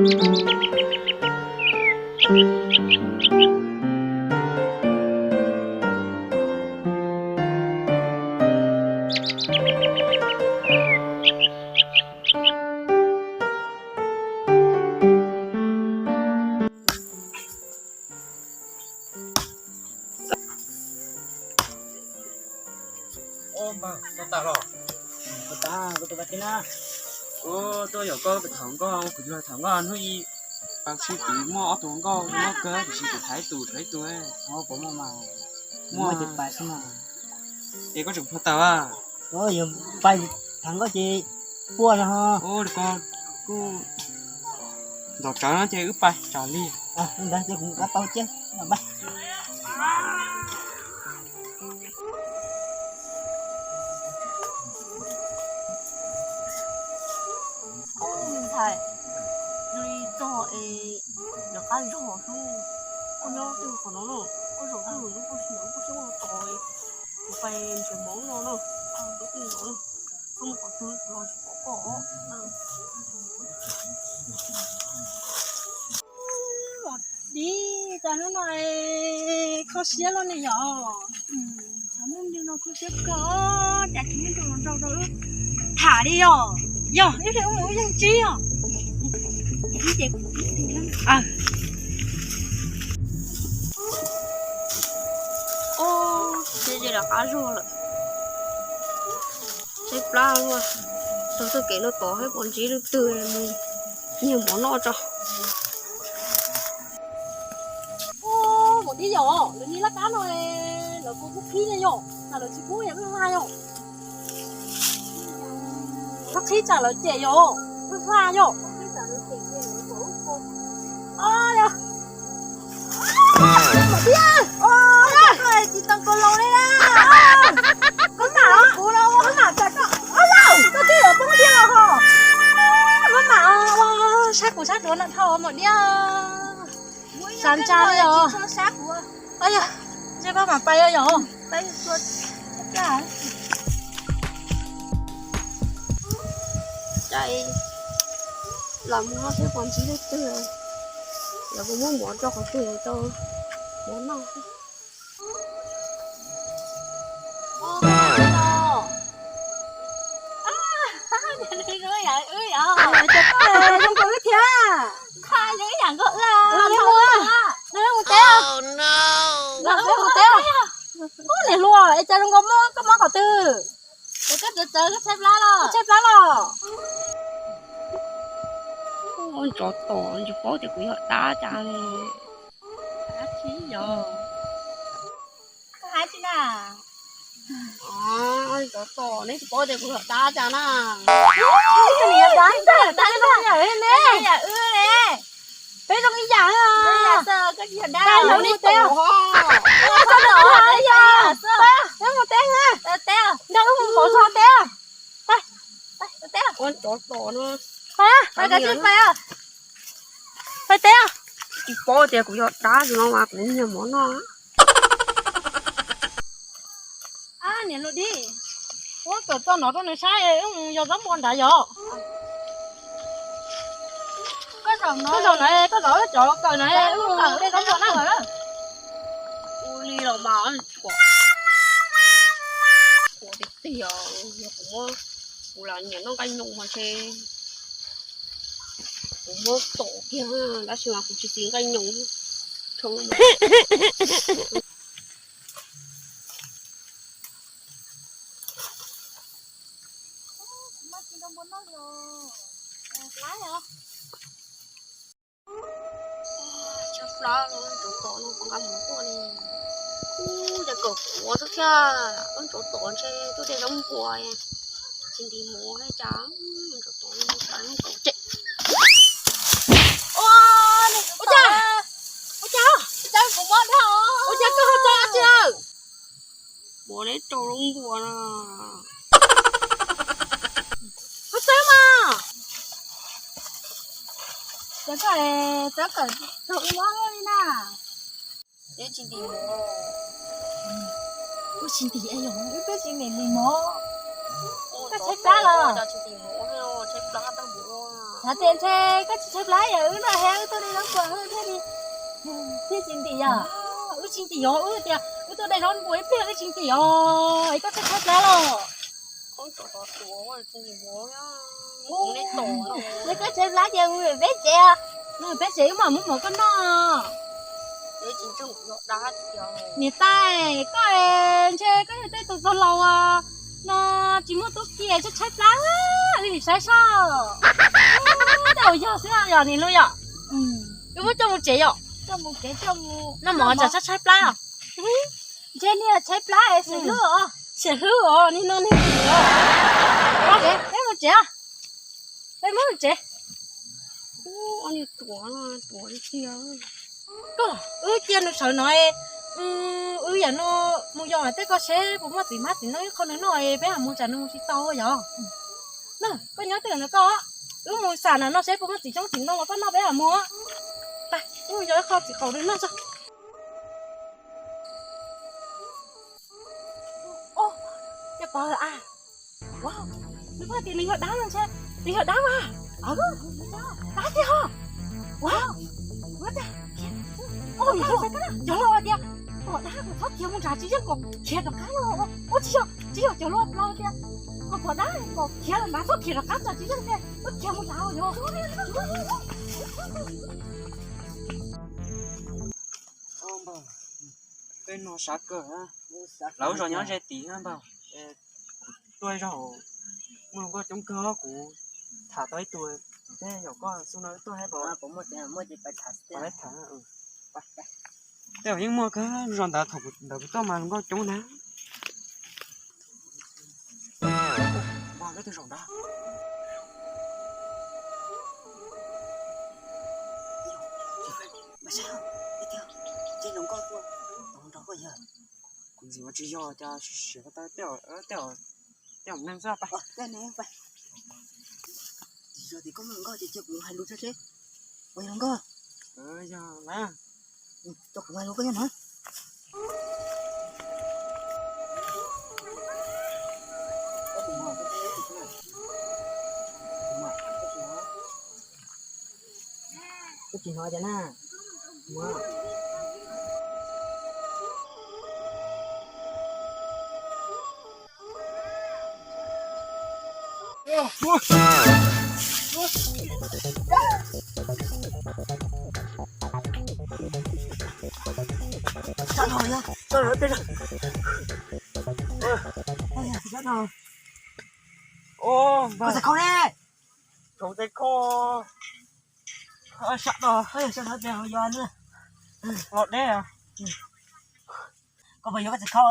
Ua npawg, tau tas los? Tau tas, kuv tus pas tij na. Ua, tuaj yaum koj tham nkauj, kuv yog tham nkauj hnub ib, pas sib tiv muaj ob tug nkauj, nkauj kawg, tiam sis kuv tham ib tug, tham ib tug. Ua, puas muaj mas? Muaj ces pais xwb mas. Es koj tseem puag ta a? Yog pais tham nkauj ces puag no. Ua li ko kuj ntaus tsawv no ces wb pais tsam li. Ntawd ces kuv rov tau cia. Ntxhais, yog li txog es lawv qab zog xwb, koj nyob twg qhov no na, koj zaum twg lub koj sim koj xyoob tos kuv pais nrhiav mov no na, koj twb no, koj mus qhov twg kuv los tsis pom koj. Dib, cas hnub no kho siab luaj ne yom? Hnub no kho siab kawg, cas tsis muaj tus hluas nraug rau wb tham li yom? Yog ib pliag wb mus wb yeej ntsib os. Ub, ces lawv qab zog lawm. Saib plab luaj, tau txoj kev no tod saib puas ntsib leej twg mus nyiag mov noj tso. Ub, maum dib yom, lawv niag laj kab no lawv puas pub qhib ne yom? Tsam lawv tsis pub wb hla yom? Pub qhib tsam lawv cem yom, wb hla yom? Maum dib, tsis tau kaus laus li na. Koj mam, koj mam tsam koj, koj twb yuav poob thiab los ho. Koj mam ua sab kuv sab duav no dhau maum dib. Sab ntsa li os. Yog, ntshe koj mam pais yom. Los mus no thiab puas ntsib leej twg, los kuv muab mov rau qhov twg tau mov noj. Zoo nkaus wb thiab. Los peb mus teb, los peb mus teb. Ub, niam hluas, es cas zoo nkaus muab koj mob qhov twg? Tshaib plab los? Tsov tom, tsis paub tias kuv yog dab cas li. Koj hais tsis na? Tsov tom, neb tsis paub tias kuv yog dab cas na. Peb zoo ib yam. Peb mus teb, ntawd wb mus pauv zog teb. Ua tsov tom no. Pais teb. Tsis paub tias kuv yog dab no mas kuv nyiag mov noj. Niam hluas Dib, muab kawm txoj no rau nws saib, wb mus yos zaub npua nrad yom. Koj zaum no, koj zaum wb cov kawm no, wb mus de zaub npua na. Ua li los mas, kuv tiag tiag, yog kuv muab, kuv lam nyiam noj nqaij nyoos mas ntshe kuv muab tom kiag, tab sis mas kuv tsis siv nqaij nyoos. Tshaib plab, tsov tom no nqa mov tuaj li. Ub, cas kawm kuv xwb thiab, tsov tom ntshe tuaj de zaub npua, tsis ntis mov thiab cas, tsov tom no kaum tsem. Ua, ua cas, ua cas, ua cas kuv mob dhau, ua cas koj ho txog dab tsi lawm? Mov neb rau zaub npua no. Koj txawb mas. Cas koj txawb kawm raug ib mob luaj li na? Neb tsis ntis mov. Ua tsis ntis es yog wb twb tsis ntim ntis mov. Koj tshaib plab los? Tsis ntis mov, tshaib plab tag npaum no. Hais tias ntshe koj tsis tshaib plab yog wb no he wb tuaj de zaub npuas thiaj li, thiaj tsis ntim yog. Wb tsis ntim yog wb tias wb tuaj de zaub npuas ib pliag wb tsis ntim yog es koj thiaj tshaib plab los. Ntshe koj tshaib plab ces mus peb tsev, mus peb tsev wb mam muab mov koj noj. Niam tais, koj ntshe koj yog tej tus txog laus no tsis muaj tub ki es tshaib plab li saib soj. Tej zaum yog xwb yog niam lus yom. Wb muab coj mus tsev yom. Noj mov tsam tshaib tshaib plab. Ntshe niag tshaib plab es xeem hlub os. Xeem hlub os, niag no niag hlub os. Peb mus tsev, peb muab mus tsev. Koj, wb cia nws sawv no, wb yam no mus yos tej koj seb puas muaj txiv hmab txiv ntoo ib qho nws noj es peb mam mus tsam nws mus tsis tau yom. Koj nyob twj ywm no koj, wb mus xam na no seb puas muaj txiv xyoob txiv ntoo los koj noj peb mam mus. Wb mus yos ib qho txiv qaum nws noj tso. Cov pog a, nws poj tias nws yog dab no ntshe, nws yog dab mas. Dab tiag ho. Cov hluas tias kom dab kom txhob khiav mus nrad tsis yeej kom khiav rov qab los. Ua tsis yog, tsis yog cov hluas tias kom dab kom khiav los nrad txhob khiav rov qab tsis yeej tias txhob khiav mus nrad yog. Tej no sav kawg, lawv zos nyob ze tid npawg, tuaj zog muaj hluas nkauj coob kawg, kuv tham tau ib tug, kuv thiaj yaum koj xub no tuaj hais pom, pom muaj ces tham. Tej zaum yeej muaj kawg, zos ntawd thaum ntawd kuv tuaj mas hluas nkauj coob na. Npawg, peb twb zaum ntawd. Kuv ntxim ua tsis yog cov siav ko taw, tej zaum neeg xwb. Yog tias koj muaj hluas nkauj ces cia kuv hais lus tso seb. Ua hluas nkauj, yog lawm, tso kuv hais lus koj nyob no. Koj tsis hnov cas na? Sab no, sab no, sab no. Koj txiv khau ne? Tsoom txiv khau. Sab no, sab no, los deb. Koj puas yuav koj txiv khau?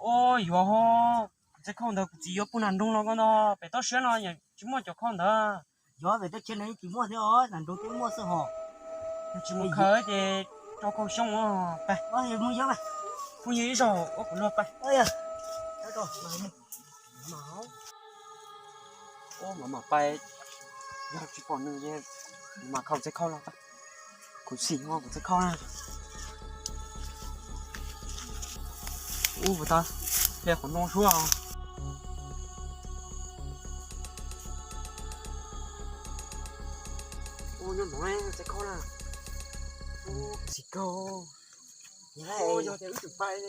Ua yuav ho, kuv txiv khau ntawd kuv txiv yuav pug nas nroog los ko no, pem toj siab no tsis muaj cov khau ntawd. Yuav pem toj siab no tsis muaj thiab os, nas nroog twb muaj xwb hos. Yog tsis mus khaws ces rau khau xyoob os. Pais, phooj ywg ib zaug ua kuv luag pais. Ua mam mam pais, yog tsis pom nws ces mam khaws txiv khau los. Kuv xim kuv txiv khau na. Ub, puas tau hle qhov no suab. Ub, nyob no txiv khau na. Ub, txiv khau. Yog tias wb tseem pais,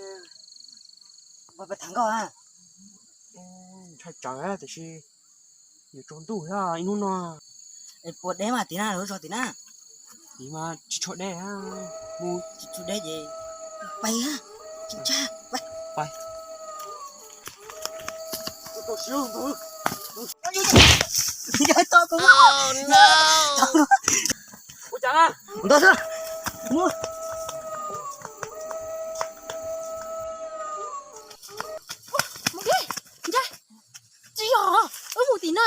pais tham nkauj a. Ntshai tsawv tiam sis yuav tsaus ntuj thiab ib hnub no. Puas deb mas tim na, lub zos tim na. Tim mas tsis tshua deb, mus tsis tshua deb ces pais, tsis ntshai, pais. Ua cas na? Ntau xwb. Mus, ntshai, tsis yog, wb mus tim no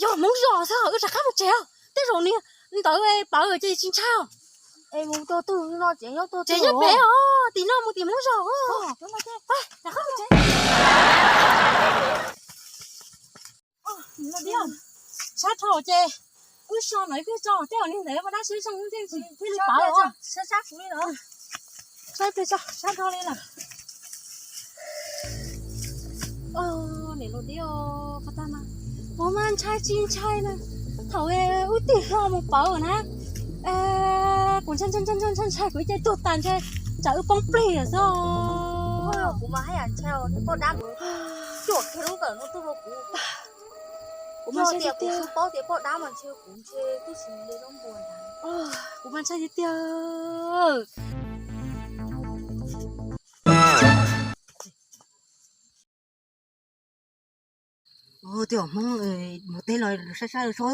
yog Hmoob zos xwb, wb rov qab mus tsev. Tej zaum niag ntawd plawv ces tsis ntshai. Es mus tua tug no tsev nyob, tsev nyob pem os, tim no mus tim Hmoob zos. Rov qab mus tsev. Sab dhau ces wb so ntawd ib pliag tso, tej zaum niag ntawd ua dab siab zoo thiaj li plawv. Sab ib pliag tso, sab dhau li lawm. Niam laus dib, qhov tag mas kuv mas ntshai tsis ntshai na. Thaum wb tig hlo mus pauv na, kuv ntshai ntshai ntshai ntshai ntshai kuv ib ce tuag tas ntshai tsam wb poob plig lawm xwb. Kuv mas haj yam ntshai niag poj dab mus cuam kiag lub kawm no tuaj rau kuv. Kuv mas ntshai tiag tiag, kuv paub tias poj dab mas ntshe kuv ntshe twb tsis de zaub npua ntag. Kuv mas ntshai tiag tiag. Ua, tej zaum Hmoob mus teb los saib saib so.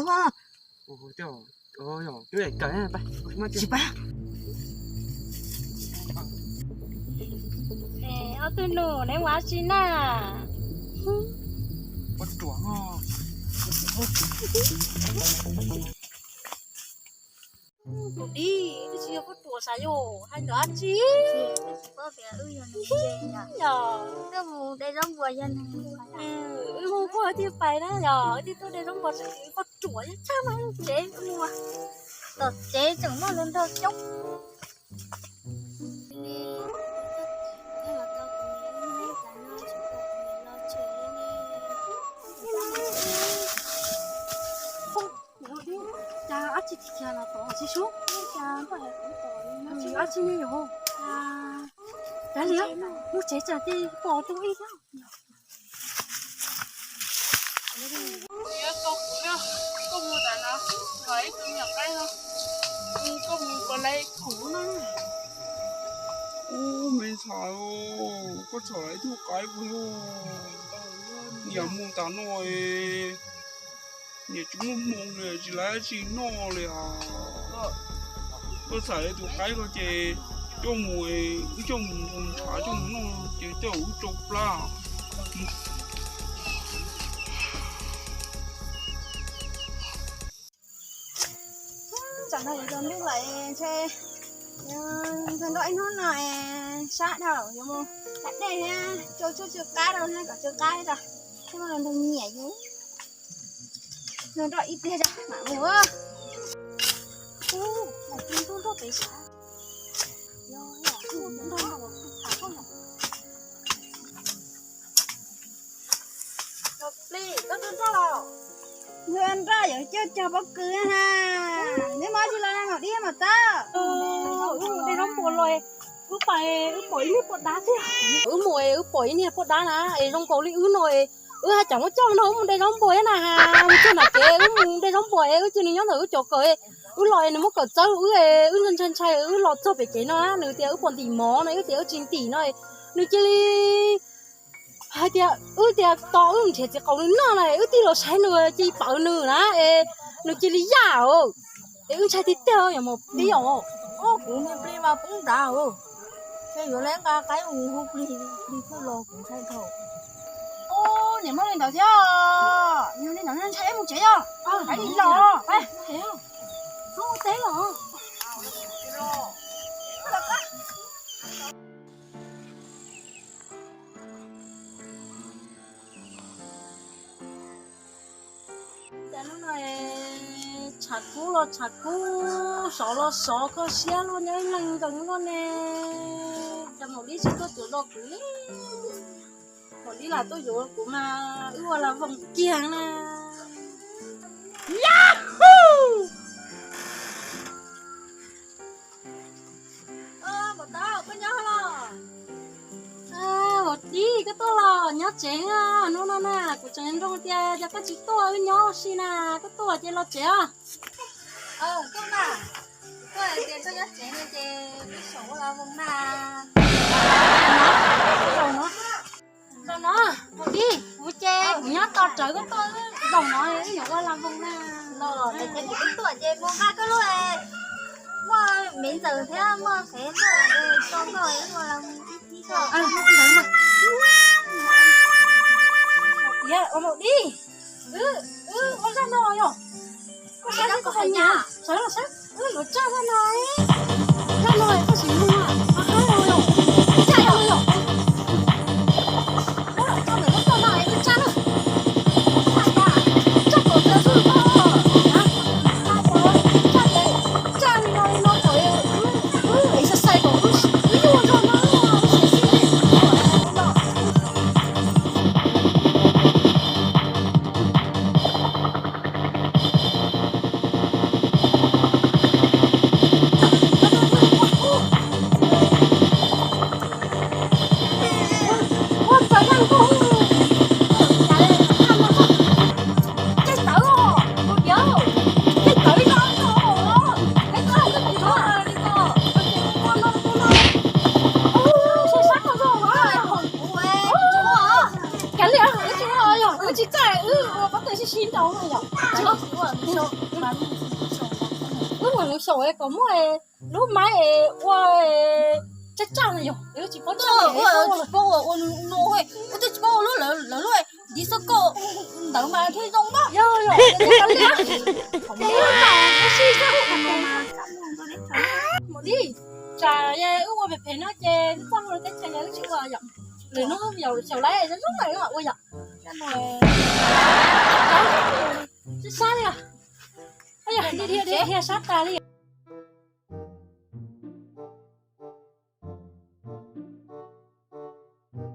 Tsis pab. Ob tug nus, neb ua dab tsi na? Tus dib, twb tsis yog pob tsuas sav yog hais ntawm dab tsi. Yog, wb mus de zaub npua yog wb mus kuaj thiaj pais na, yog wb twb tuaj de zaub npua tseem pob tsuas yeej tshaj mas tsev mus tom tsev tseem muaj hluas nraug coob. Cas dab tsi khiav los tom tsis sub, cas dab tsi ne yom? Cas li lub tsev tsam ces pom tus ib thiab. Koj mus, koj mus ntawm no, ib tug me nyuam qaib no, koj mus kom lawv khoom no. Ub, me ntxhais, koj txhom lawv ib tug qaib puas yog? Niam mus tas no es niam tsis muaj hmoo li, tsis lawv tsis noj li os. Koj txhom lawv tus qaib ko ces coj mus, wb coj mus ntshav coj mus noj ces tej zaum wb tsau plab. Tsam no yuav tsaus ntuj lawm ntshe nrog ib hnub no sab dhau yuav mus da dej thiab, tsau tsuj tsw qab rau thiab kom tsw qab rau, thiab mas nrog nyiam yus. Nrog ib pliag mam mus. Ub, nrog pem sav. Nrog nrog los, nrog nrog yuav coj cog pob kws na. Neb muaj dab tsi los mam dib mam txawb. Wb mus de zaub npua los, wb pais wb pom ib niag poj dab thiab. Wb mus es wb pom ib niag poj dab na, es zoo nkaus li wb no es, wb haj tseem muab coj no wb mus de zaub npua thiab na has. Mus txog nram kev wb mus de zaub npua es wb cia nws nyob ntawm wb cov kawm, wb los es nws muab kawm txawb wb es wb ntshai ntshai wb los txog pem kev no nws tias wb puas ntim mov no, wb tias wb tsis ntim no, nws cia li hais tias wb tias tos wb nrhiav txiv qaum nws noj na, wb tig los saib nws cia li pawv nws na, es nws cia li yaj os. Es wb ntshai tiag tiag yom, mus pib os. Kuv niag plig mas poob nrad os. Ces yuav lawv nqa qaib mus hu plig, plig twb los kuv ntshai dhau. Ub, niam muaj li ntawd thiab. Yog li ntawd ntshai mus tsev os. Qaib li los. Mus tsev os. Cas hnub no tshav kub los tshav kub, sov los sov, kho siab luaj nyob ib leeg nkaus no ne. Cas maum dib tsis tuaj tuav zog kuv li. Maum dib lam tuaj yuav kuv mas wb ua las voos kiag na. Yahoo! Maum dib, koj tuaj los? Nyob tsev, hnub no na kuv tseem nroo tias cas koj tsis tuaj wb nyob ua si na, koj tuaj ces los tsev os. Tuaj na, tuaj tias koj nyob tsev no ces wb xyaum ua las voos na. Zaum no, maum dib, kuv ces kuv nyob tos rawv koj tuaj, zaum no wb yuav ua las voos na. Los ces kuv twb tuaj ces mus nqa koj lub, muaj me ntxawm thiab muaj qhev muaj tso nkauj ua las voos tib tib. Tias ua maum dib, wb ua zaj no yom. Koj saib koj hais nyias, sawv los saib, wb yuav tsa zaj no, zaj no koj sim mus mas qab los yom, tsa yom yom. Tsa ntawm koj toj no es wb tsa na. Tsa kom txawv xwb koj, tsa li no li no kom wb exercise kom wb yuag zog no. Tsis txawj wb ua pob tw sib sib nraus no yom. Wb mus xyaum kom muaj lub maiv ua tsaj tsaj no yom, wb tsis paub tsaj. Ua ua no, ua twb tsis paub ua lub lawv lub ntiv xab koj ntawd mas thiaj zoo na. Yog yog, li tsam wb ua phem phem no ces txoj hauv teb chaws yog wb tsis ua yom. Lwm hnub yog xyaum laiv zoo zoo lawm ua yom. Sab sab li os. Dhia dhia dhia sab tas li.